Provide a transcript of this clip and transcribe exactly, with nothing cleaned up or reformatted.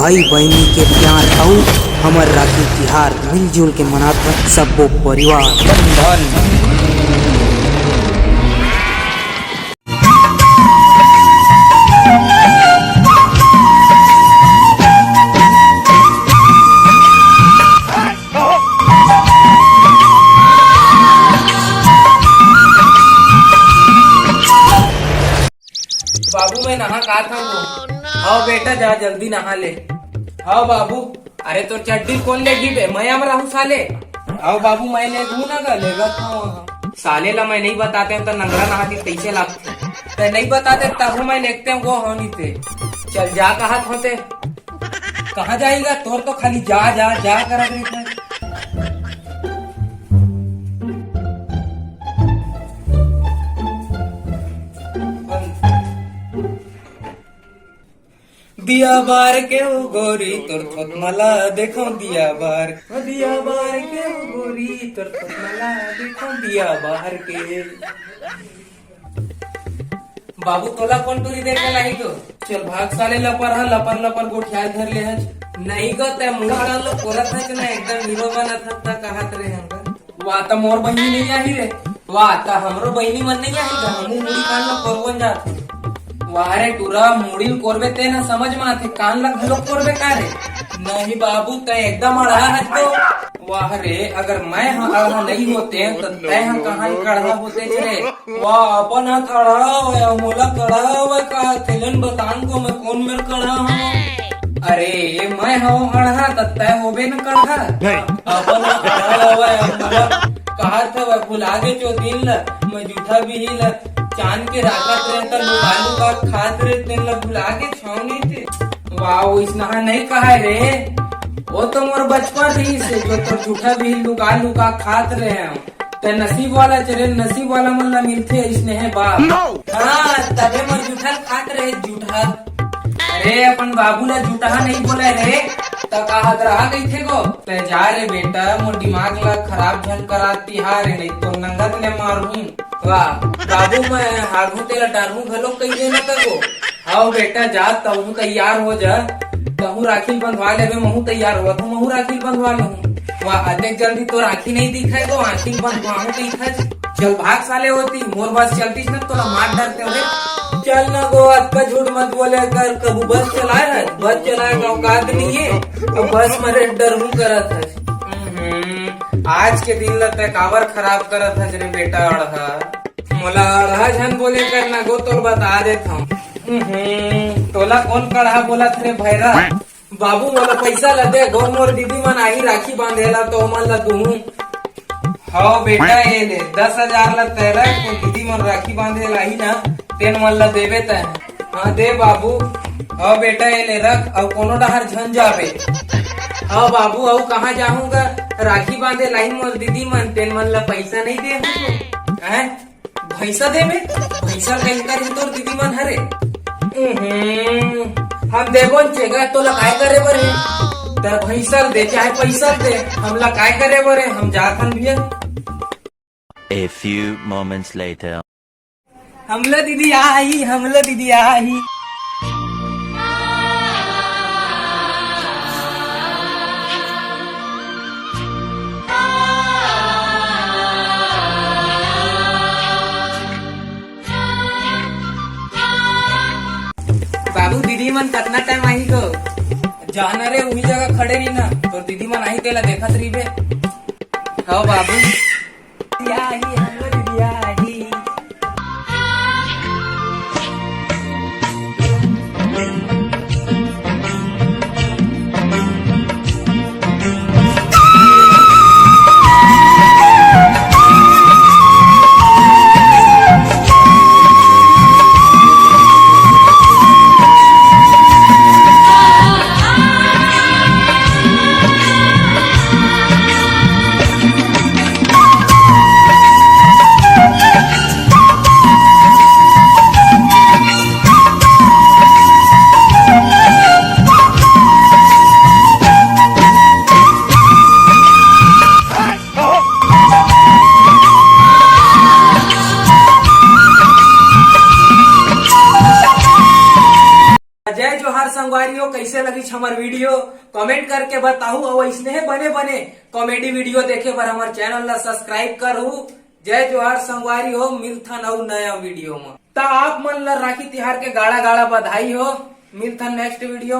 भाई बहिनी के प्यार अउ हमर राखी तिहार मिलजुल के मनात हन सब्बो परिवार। बंधन। बाबू, मैं नहा का था वो। आओ बेटा, जा जल्दी नहा ले। आओ बाबू। अरे, तोर चड्डी कोन लेगी बे? मैं अम रहूं साले। आओ बाबू, मैं लेगू ना गा, लेगा था वहाँ। साले ला मैं नहीं बताते हूँ तो नंगरा नहाती तैसे लागते। ते नहीं बताते तब मैं लेगते हूँ वो होनी ते। चल जा, कहा होते। कहाँ जाएगा? तोर तो खाली जा, जा, जा करत रहिथे। दिया बार के ओ गोरी, तोर थोथना ला देखो दिया बार। ओ दिया बार के ओ गोरी, तोर थोथना ला देखो दिया बार के। बाबू, तोला कोन टूरी देखे लाही तो? चल भाग साले लपर हा, लपर लपर गोठियाल धर ले हच। नहीं गो, ते मुंह कान लो कोरत हच ना, एकदम हीरो बनत हच, ता कहत रहे हमका। वाह, त मोर बहिनी नहीं आही रे। वाह, त हमरो बहिनी मन नहीं आही गा, हमू मुड़ी कान लो कोरवन जात हन। वाह रे टूरा, मुड़ी ल कोरबे ते ना समझ में आथे, कान ला घलो कोरबे का रे? नहीं बाबू, ते एकदम अड़हा हच तो। वाह रे, अगर मैं ह अड़हा नहीं होते त तै ह कहाँ कड़हा होते रे? वाह, अपन हाथ अड़हा हवय, मोला कड़हा हवय का? तेलन बतान को मैं कोन मेर कड़हा हूँ? अरे, मैं हव अड़हा, त तै होबे न कड़हा। नहीं। अपन हाथ अड़हा हवय, मोला कहत हवय, भुला गे चो दिन ल, मैं जूठा बिही ल, चांद के राखत रहे त लुका लुका खात रहे, तेन ल भुला गे छाव नहीं थे। वाह, इसना नहीं कहा रे, वो तो मोर बचपन रही से, जो तो जूठा बिही लुका लुका खात रहे हम। ते नसीब वाला चले, नसीब वाला मन ला मिलथे अइसने हे बाप। No! हाँ, तभे मोर जूठा खात रहे, जूठा। अरे, अपन बाबू ला जूठा नहीं बोले रे, त का हदरहा कहिथे गो? ते जा रे बेटा, मोर दिमाग ला खराब झन करा तिहार रे, नहीं तो नंगत ले मारहूं। वाह, बाबू मैं हागहूं तेला डारहूं घलो कहिए न तको। हव बेटा, जा तहूँ तैयार हो जा, तहूँ राखी ल बंधवा लेबे, महूँ तैयार होवत हूँ, महूँ राखी ल बंधवा लूँ। वाह, अतेक जल्दी तो राखी नहीं दिखाए गो, आँखी ल बंधवाहूँ कहिथस। चल भाग साले होती, मोर बस चलतीस न तोला मार डरते हो रे। चल न गो, अतका झूठ मत बोले कर, कभू बस चलाए है, बस चलाए का औकात नहीं है, अब बस मरे डरहूँ करत है। हम्म, आज के दिन ल तै काबर खराब करत हस रे बेटा अड़हा? मोला अड़हा झन बोले कर ना गो, तोल बता देत हूँ। हम्म, तोला कौन कड़हा बोलत रे भैरा? बाबू मोला पैसा ला दे गो, मोर दीदी मन आही राखी बांधे ला तो ओमन ला दूहूं। हव बेटा, ये ले दस हजार ला तै रख, मोर दीदी मन राखी बांधे ला आही ना, तेन मन ला देबे तै। हाँ दे बाबू। हव बेटा, ये ले रख, अउ कोनो डहर झन जाबे। हव बाबू, अउ कहाँ जाहूं गा? राखी बांधे ला आही मोर दीदी मन, तेन मन ला पैसा नहीं दे हूं। हैं? भैंसा देबे? भैंसा कहीं कर तोर दीदी मन हरे। उहुं, हम देबो न चेगा, तोला काय करे बर हे? त भैंसा दे चाहे पैसा दे, हमला काय करे बर हे? हम जात हन भैया। A few moments later. हमला दीदी आही, हमला दीदी आही। बाबू, दीदी मन कतना टाइम आही गो? जाना रे, उही जगह खड़े रही ना, तोर दीदी मन आही, तेला देखत रहिबे। हव बाबू। दीदी आही, हमला दीदी आही। संगवारी हो, कैसे लगिस हमर video, comment करके बताहू। अउ अइसने बने बने comedy video देखे बर हमर channel ला subscribe करहू। जय जोहार संगवारी हो, मिलथन अउ नया video म। त आप मन ला राखी तिहार के गाड़ा गाड़ा बधाई हो। मिलथन next video म।